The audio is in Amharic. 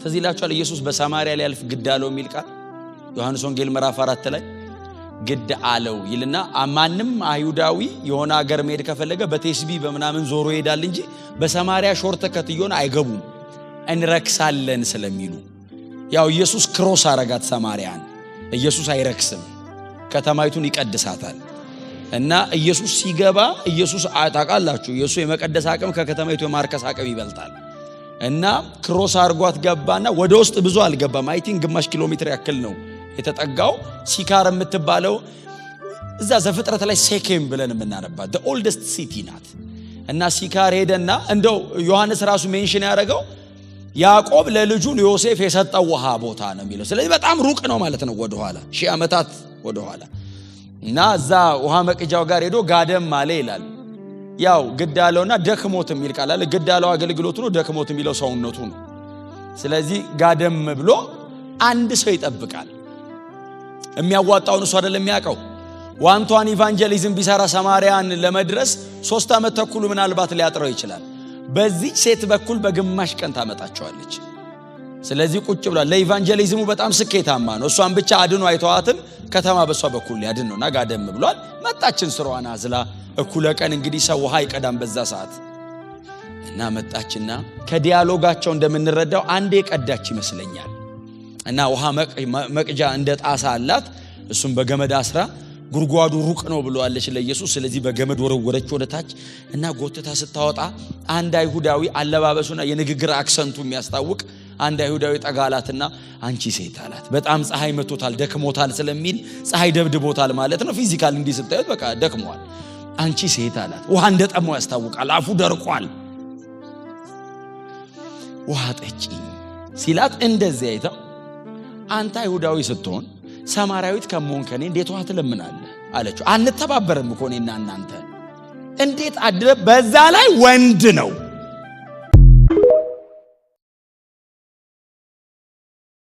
ትዝ ይላችኋል፣ ኢየሱስ በሰማርያ ሊያልፍ ግድ አለው የሚል ቃል ዮሐንስ ወንጌል ምዕራፍ 4 ላይ ግድ አለው ይልና፣ ማንም አይሁዳዊ የሆነ ሀገር መሄድ ከፈለገ በቴስቢ በምናምን ዞሮ ይሄዳል እንጂ በሰማርያ shortcut እየሆነ አይገቡም፣ እንረክሳለን ስለሚሉ። ያው ኢየሱስ cross አረጋት ሰማርያን። ኢየሱስ አይረክስም፣ ከተማይቱን ይቀድሳታል። እና ኢየሱስ ሲገባ፣ ኢየሱስ ታውቃላችሁ፣ ኢየሱስ የመቀደስ አቅም ከከተማይቱ የማርከስ አቅም ይበልጣል። እና cross አርጓት ገባና ወደ ውስጥ ብዙ አልገባም። I think ግማሽ ኪሎ ሜትር ያክል ነው የተጠጋው። ሲካር የምትባለው እዛ ዘፍጥረት ላይ ሴኬም ብለን የምናነባት oldest city ናት። እና ሲካር ሄደና እንደው ዮሐንስ ራሱ mention ያደረገው ያዕቆብ ለልጁ ለዮሴፍ የሰጠው ውሃ ቦታ ነው የሚለው። ስለዚህ በጣም ሩቅ ነው ማለት ነው፣ ወደኋላ ሺህ ዓመታት ወደኋላ። እና እዛ ውሃ መቅጃው ጋር ሄዶ ጋደም አለ ይላል። ያው ግድ አለውና ደክሞት የሚል ቃል አለ። ግድ አለው አገልግሎቱ ነው፣ ደክሞት የሚለው ሰውነቱ ነው። ስለዚህ ጋደም ብሎ አንድ ሰው ይጠብቃል። የሚያዋጣውን እሱ አይደለም የሚያውቀው። One to one evangelism ቢሰራ ሰማርያን ለመድረስ 3 ዓመት ተኩሉ ምናልባት ሊያጥረው ይችላል። በዚች ሴት በኩል በግማሽ ቀን ታመጣቸዋለች። ስለዚህ ቁጭ ብሏል። ለ evangelism ኡ በጣም ስኬታማ ነው። እሷን ብቻ አድኖ አይተዋትም። ከተማ በሷ በኩል ሊያድን ነውና ጋደም ብሏል። መጣች እንስራዋን አዝላ። እኩለ ቀን እንግዲህ ሰው ውሃ አይቀዳም በዛ ሰዓት። እና መጣችና ከ dialogue ኣቸው እንደምንረዳው አንዴ ቀዳች ይመስለኛል። እና ውሃ መቅጃ እንደ ጣሳ አላት። እሱም በገመድ አስራ ጉድጓዱ ሩቅ ነው ብለዋለች ለኢየሱስ። ስለዚህ በገመድ ወረወረች ወደ ታች እና ጎትታ ስታወጣ አንድ አይሁዳዊ፣ አለባበሱና የንግግር accent ኡ የሚያስታውቅ አንድ አይሁዳዊ ጠጋ አላትና አንቺ ሴት አላት። በጣም ፀሐይ መቶታል፣ ደክሞታል ስለሚል ፀሐይ ደብድቦታል ማለት ነው። Physical እንዲህ ስታዩት በቃ ደክሟል። አንቺ ሴት አላት። ውሃ እንደጠማው ያስታውቃል። አፉ ደርቋል። ውሃ ጠጪኝ ሲላት እንደዚህ አይተው አንተ አይሁዳዊ ስትሆን ሰማራዊት ከመሆን ከኔ እንዴት ውሃ ትለምናለህ? አለችው። አንተባበርም እኮ እኔና እናንተ፣ እንዴት አድረ በዛ ላይ ወንድ ነው።